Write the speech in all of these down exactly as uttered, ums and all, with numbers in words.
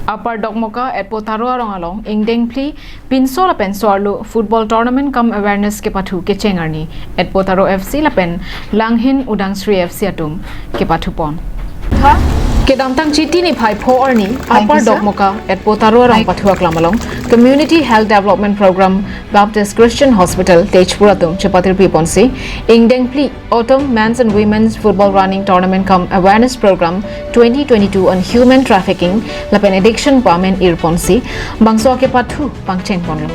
Upper Dokmoka, Etpo Taro arong along ingdeng phli pinso lapen so-arlo football tournament cum awareness kepathu kecheng arni Etpo Taro F C lapen Langhin Udangsri F C atum kepathupon. Kedamtang Chiti niphai pho arni Upper Dokmoka, Etpo Taro arong pathu aklam along Community Health Development Program Baptist Christian Hospital Tezpur atum chepatirpi ponsi ingdeng phli Autumn Men's and Women's Football Running Tournament cum Awareness Program twenty twenty-two on Human Trafficking lapen Addiction pu amen irponsi bangso kepathu pangcheng ponlo.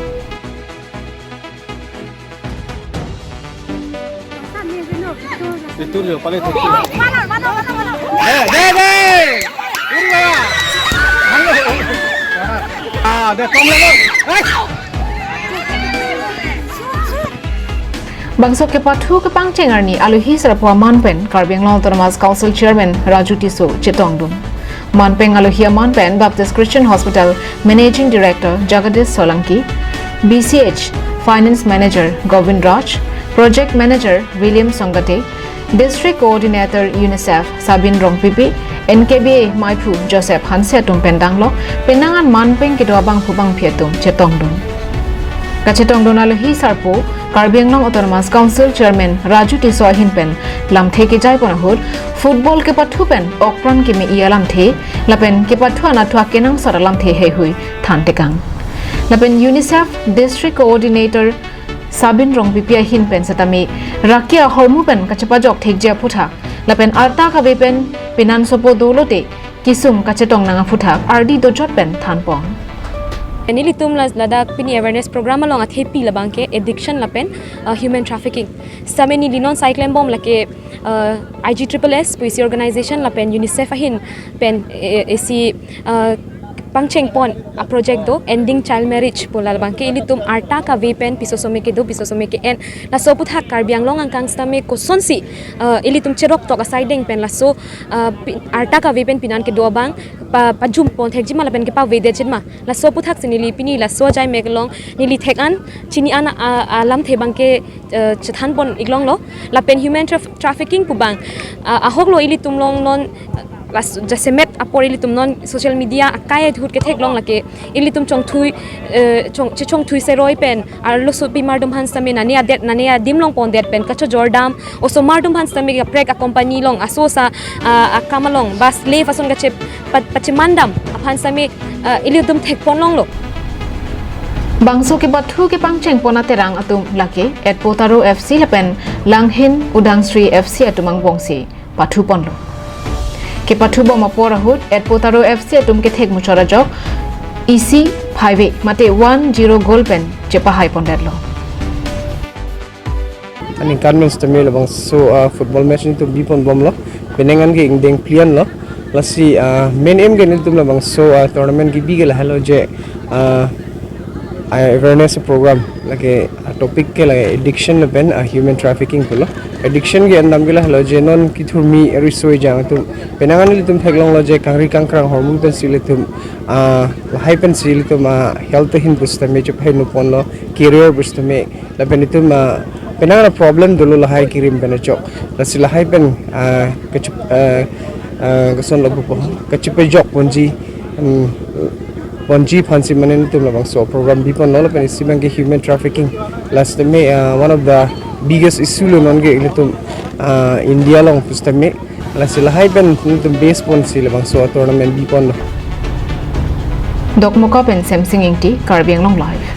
Bangso kepathu kepangcheng arni alohi sarpo aman pen Karbi Anglong Autonomous Council Chairman Raju Tisso chetongdun. Manpeng alohi aman pen Baptist Christian Hospital Managing Director Jagadish Solanki, B C H Finance Manager Govind Raj, Project Manager William Songate, District Coordinator UNICEF Sabin Rongpipi, N K B A maiphu Joseph Hanse atum pen danglo, penang an manpeng kedo abangphu bangphi atum chetongdun. Kachetongdun alohi sarpo Karbi Anglong Autonomous Council Chairman Raju Tisso ahin pen lamthe kejai pon ahut football kepathu pen okpran keme-i alamthe lapen kepathu anatthu akenangsot alamthe heihui thantekang. Lapen UNICEF District Coordinator Sabin Rongpipi ahin pen setame raki ahormu pen kachepajok thekji aphuthak lapen arta kave pen penan sopo dolote kesung kachetong nang aphuthak ardi dojot pen thanpon. Nelitum la ladak pini awareness program along athepi labang ke addiction lapen, uh, human trafficking. Setame neli non sai klembom lake, uh, I G triple S pusi organization lapen UNICEF ahin pen, eh, isi, uh, pangcheng pon a project do Ending Child Marriage pu, labang ke ilitum arta kave pen piso some kedo, piso some ke-en. Laso aphuthak Karbi Anglong angkang setame kosonsi, uh, ilitum cherok tok asai deng pen laso, uh, pi-, arta kave pen penan kedo abang pa, pajum pon thekji ma lapen kepavedetji ma. Laso aphuthak si neli pini laso ajai mek along neli thek an chini an a, a, alamthe abang ke, eh, chethan pon iklonglo. Lapen human traf-, trafficking pu abang, ah, ahoklo ilitum along non, eh, las-, jasemet apor ilitum non social media akai ahut ketheklong lake ilitum chongthui, eh, chong, chechongthui seroi pen arlosopi mardom aphan setame nane adet nane adim along pondet pen kachojordam, osomar atum aphan setame kaprek a company along aso-sa, ah, akam along ba slave ason kache pa-, pachemandam aphan setame, ah, ilitum thekpon longlo. Bangso kepathu kepangcheng pon aterang atum lake Etpo Taro F C lapen Langhin Udangsri F C atum angbongsi pathuponlo. Kepathubom apor ahut Etpo Taro F C atum kethek muchot ajok isi phaive mate one zero goal pen chepahai pondetlo. Aningkan men setame labangso, ah, football match nelitum bipon bomlo. Penang an ke ingdeng phli anlo. Lasi, ah, main aim ke nelitum labangso, ah, tournament kebi ke lahelo je, ah, ah, awareness program. Lake, ah, topic ke lake addiction lapen, ah, human trafficking pulo. Addiction ke endam ke lahelo je non kethurmi riso-ejang atum. Penang an nelitum theklonglo je kangri kangkrang ahormu pensi ilitum, ah, lahai pensi ilitum, ah, health ahin pusitame chepaheno ponlo, career pusitame lapen itum, ah, penang an problem dolo lahai kirim pen ajok. Lasi lahai pen, ah, kachep-, ah, ah, kosonlo pupo, kachepajok ponji, um, ponji aphansi mane nelitum labangso program biponlo lapen isi abang ke human trafficking. Lasi tame, ah, one of the biggest issue lo non ke ilitum, ah, India along pusitame. Lasi lahai pen nelitum base ponsi labangso tournament biponlo. Dokmoka pen Semsing Ingti, Karbi Anglong Live.